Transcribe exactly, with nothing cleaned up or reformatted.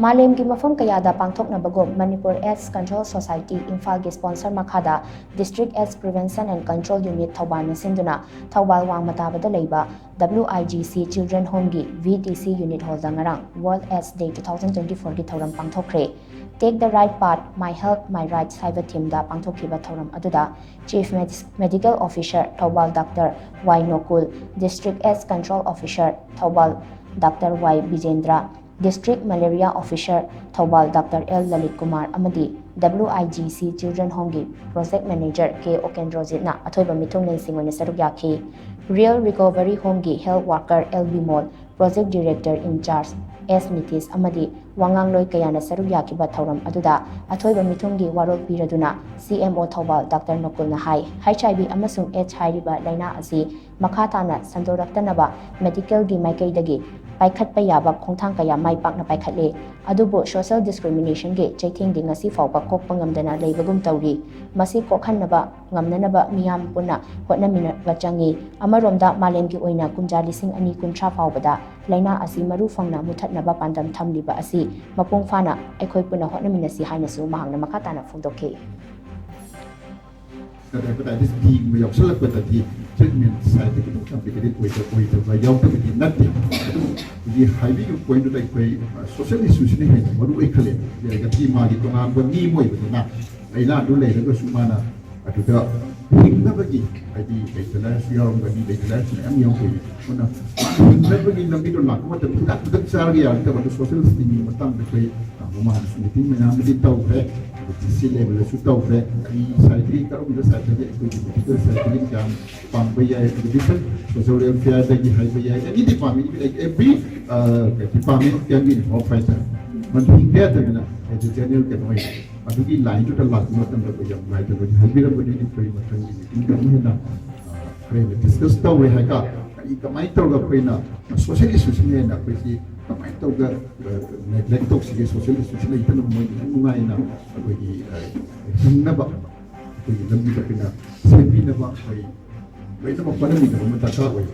ꯃꯥꯂꯦꯝꯒꯤ ꯃꯐꯝ ꯀꯌꯥꯗ ꯄꯥꯡꯊꯣꯛꯅꯕꯒꯨꯝ, ꯃꯅꯤꯄꯨꯔ AIDS Control Society ꯏꯝꯐꯥꯜꯒꯤ sponsor ꯃꯈꯥꯗ District AIDS Prevention and Control Unit ꯊꯧꯕꯥꯜꯅ ꯁꯤꯟꯗꯨꯅ ꯊꯧꯕꯥꯜ ꯋꯥꯡꯃ ꯇꯥꯕꯗ ꯂꯩꯕ W I G C Children Homeꯒꯤ V T C Unit Hallꯗ ꯉꯔꯥꯡ World AIDS Day two thousand twenty fourꯒꯤ ꯊꯧꯔꯝ ꯄꯥꯡꯊꯣꯛꯈ꯭ꯔꯦ꯫ Take the Right Path, My Health, My Rights ꯍꯥꯏꯕ themeꯗ ꯄꯥꯡꯊꯣꯛꯈꯤꯕ ꯊꯧꯔꯝ ꯑꯗꯨꯗ Chief Med- Medical Officer Thoubal Doctor Y ꯅꯣꯀꯨꯜ, District AIDS Control Officer Thoubal Doctor Y ꯕꯤꯖꯦꯟꯗ꯭ꯔ, District Malaria Officer Thoubal Doctor L Lalit Kumar ꯑꯃꯗꯤ W I G C Children Homeꯒꯤ Project Manager K ꯎꯀꯦꯟꯗ꯭ꯔꯣꯖꯤꯠꯅ ꯑꯊꯣꯏꯕ ꯃꯤꯊꯨꯡꯂꯦꯟꯁꯤꯡ ꯑꯣꯏꯅ ꯁꯔꯨꯛ ꯌꯥꯈꯤ꯫ Rural Recovery Homeꯒꯤ Health Worker L Bimol, Project Director in Charge S Nitish ꯑꯃꯗꯤ ꯋꯥꯉꯥꯡꯂꯣꯏ ꯀꯌꯥꯅ ꯁꯔꯨꯛ ꯌꯥꯈꯤꯕ ꯊꯧꯔꯝ ꯑꯗꯨꯗ ꯑꯊꯣꯏꯕ ꯃꯤꯊꯨꯡꯒꯤ ꯋꯥꯔꯣꯜ ꯄꯤꯔꯗꯨꯅ C M O Thoubal Doctor ꯅꯣꯀꯨꯜꯅ high, H I V ꯑꯃꯁꯨꯡ AIDS ꯍꯥꯏꯔꯤꯕ ꯂꯥꯏꯅꯥ ꯑꯁꯤ ꯃꯈꯥ ꯇꯥꯅ ꯁꯟꯗꯣꯔꯛꯇꯅꯕ medicalꯒꯤ ꯃꯥꯏꯀꯩꯗꯒꯤ ꯄꯥꯏꯈꯠꯄ ꯌꯥꯕ ꯈꯣꯡꯊꯥꯡ ꯀꯌꯥ ꯃꯥꯏ ꯄꯥꯛꯅ ꯄꯥꯏꯈꯠꯂꯦ꯫ ꯑꯗꯨꯕꯨ social discriminationꯒꯤ ꯆꯩꯊꯦꯡꯗꯤ ꯉꯁꯤ ꯐꯥꯎꯕ ꯀꯣꯛꯄ ꯉꯝꯗꯅ ꯂꯩꯕꯒꯨꯝ ꯇꯧꯔꯤ꯫ ꯃꯁꯤ ꯀꯣꯛꯍꯟꯅꯕ ꯉꯝꯅꯅꯕ ꯃꯤꯌꯥꯝ ꯄꯨꯟꯅ ꯍꯣꯠꯅꯃꯤꯟꯅꯕ ꯆꯪꯏ꯫ ꯑꯃꯔꯣꯝꯗ ꯃꯥꯂꯦꯝꯒꯤ ꯑꯣꯏꯅ ꯀꯨꯝꯖꯥ ꯂꯤꯁꯤꯡ ꯑꯅꯤ ꯀꯨꯟꯊ꯭ꯔꯥ ꯐꯥꯎꯕꯗ ꯂꯥꯏꯅꯥ ꯑꯁꯤ ꯃꯔꯨ ꯐꯪꯅ ꯃꯨꯊꯠꯅꯕ ꯄꯥꯟꯗꯝ ꯊꯝꯂꯤꯕ ꯑꯁꯤ ꯃꯄꯨꯡ ꯐꯥꯅ ꯑꯩꯈꯣꯏ ꯄꯨꯟꯅ ꯍꯣꯠꯅꯃꯤꯟꯅꯁꯤ ꯍꯥꯏꯅꯁꯨ ꯃꯍꯥꯛꯅ ꯃꯈꯥ ꯇꯥꯅ ꯐꯣꯡꯗꯣꯛꯈꯤ꯫ ꯍꯦꯄꯥꯇꯥꯏꯇꯤꯁ ꯕꯤꯒꯨꯝꯕ ꯌꯥꯎꯁꯜꯂꯛꯄꯗꯗꯤ ꯇ꯭ꯔꯤꯠꯃꯦꯟ ꯁꯥꯏꯠꯇ ꯈꯤꯇꯪ ꯀꯝꯄ꯭ꯂꯤꯀꯦꯇꯦꯠ ꯑꯣꯏꯗ ꯑꯣꯏꯗꯕ ꯌꯥꯎꯗꯕꯗꯤ ꯅꯠꯇꯦ꯫ ꯑꯗꯨꯕꯨ ꯍꯧꯖꯤꯛ ꯍꯥꯏꯕꯤꯈꯤꯕ ꯄꯣꯏꯟꯗꯨꯗ ꯑꯩꯈꯣꯏ ꯁꯣꯁꯤꯌꯦꯜ ꯏꯁꯨꯁꯤꯅ ꯍꯦꯟꯅ ꯃꯔꯨ ꯑꯣꯏꯈꯜꯂꯦ꯫ ꯍꯥꯏꯔꯒꯗꯤ ꯃꯥꯒꯤ ꯇꯣꯉꯥꯟꯕ ꯃꯤ ꯑꯃ ꯑꯣꯏꯕꯅꯤꯅ ꯂꯥꯏꯅꯥꯗꯨ ꯂꯩꯔꯒꯁꯨ ꯃꯥꯅ ꯑꯗꯨꯗ ꯍꯤꯡꯅꯕꯒꯤ, ꯍꯥꯏꯗꯤ ꯂꯩꯇ ꯂꯥꯏꯔꯁꯨ ꯌꯥꯎꯔꯝꯒꯅꯤ, ꯂꯩꯇ ꯂꯥꯏꯔꯁꯨ ꯃꯌꯥꯝ ꯌꯥꯎꯗꯣꯏꯅꯤ꯫ ꯑꯗꯨꯅ ꯍꯤꯡꯅꯕꯒꯤ ꯂꯝꯕꯤꯗꯣ ꯂꯥꯛꯄ ꯃꯇꯝꯗ ꯍꯤꯗꯥꯛ ꯈꯨꯗꯛ ꯆꯥꯔꯒ ꯌꯥꯔꯛꯇꯕ, ꯑꯗꯣ ꯁꯣꯁꯤꯌꯦꯜ ꯁ꯭ꯇꯤꯝꯒꯤ ꯃꯇꯥꯡꯗ ꯑꯩꯈꯣꯏ ꯃꯃꯥꯡꯗꯁꯨ ꯃꯤꯇꯤꯡ ꯃꯌꯥꯝ ꯑꯃꯗꯤ ꯇꯧꯈ꯭ꯔꯦ꯫ ꯗꯤ ꯁꯤ ꯂꯦꯚꯦꯜꯗꯁꯨ ꯇꯧꯈ꯭ꯔꯦ꯫ ꯀꯔꯤ ꯁꯥꯏꯠꯇꯒꯤ, ꯀꯔꯝꯕ ꯁꯥꯏꯠꯇꯒꯤ ꯑꯩꯈꯣꯏꯒꯤ ꯃꯦꯗꯤꯀꯦꯜ ꯁꯥꯏꯠꯇꯒꯤ ꯀꯌꯥꯝ ꯄꯥꯡꯕ ꯌꯥꯏ, ꯑꯗꯨꯒ ꯗꯤꯐ꯭ꯔꯦꯟ ꯁꯣꯁꯤꯌꯦꯜ ꯋꯦꯜꯐꯤꯌꯥꯔꯗꯒꯤ ꯍꯥꯏꯕ ꯌꯥꯏ, any department, every department can be involve ꯍꯥꯏꯇꯥꯔꯦ꯫ ꯃꯗꯨ ꯍꯤꯡꯕ ꯌꯥꯗꯕꯅꯤꯅ ꯑꯦꯖ ꯑꯦ ꯖꯦꯅꯔꯦꯜ ꯀꯩꯅꯣ ꯑꯣꯏꯅ ꯑꯗꯨꯒꯤ ꯂꯥꯏꯟꯗꯨꯗ ꯂꯥꯛꯄ ꯃꯇꯝꯗ ꯑꯩꯈꯣꯏ ꯌꯥꯝ ꯅꯨꯡꯉꯥꯏꯇꯕꯅꯤ ꯍꯥꯏꯕꯤꯔꯝꯕꯅꯤ꯫ ꯑꯩꯈꯣꯏ ꯃꯊꯪꯒꯤ ꯃꯤꯇꯤꯡꯗ ꯑꯃꯨꯛ ꯍꯦꯟꯅ ꯈꯔ ꯍꯦꯟꯅ ꯗꯤꯁꯀꯁ ꯇꯧꯋꯦ ꯍꯥꯏꯀꯣ꯫ ꯀꯔꯤ ꯀꯃꯥꯏꯅ ꯇꯧꯔꯒ ꯑꯩꯈꯣꯏꯅ ꯁꯣꯁꯤꯌꯦꯜ ꯏꯁꯨꯁꯤꯅ ꯍꯦꯟꯅ ꯑꯩꯈꯣꯏꯁꯤ ꯀꯃꯥꯏꯅ ꯇꯧꯔꯒ ꯅꯦꯒ꯭ꯂꯦꯛ ꯇꯧꯁꯤꯒꯦ, ꯁꯣꯁꯤꯌꯦꯜ ꯏꯁꯨꯁꯤ ꯂꯩꯇꯅꯕ ꯃꯣꯏ ꯌꯥꯝ ꯅꯨꯡꯉꯥꯏꯅ ꯑꯩꯈꯣꯏꯒꯤ ꯍꯤꯡꯅꯕ ꯑꯩꯈꯣꯏꯒꯤ ꯂꯝꯕꯤꯗ ꯑꯩꯈꯣꯏꯅ ꯁꯦꯝꯕꯤꯅꯕ ꯑꯩꯈꯣꯏ ꯂꯣꯏꯅꯃꯛ ꯍꯣꯠꯅꯃꯤꯟꯅꯕ ꯑꯃ ꯗꯔꯀꯥꯔ ꯑꯣꯏ꯫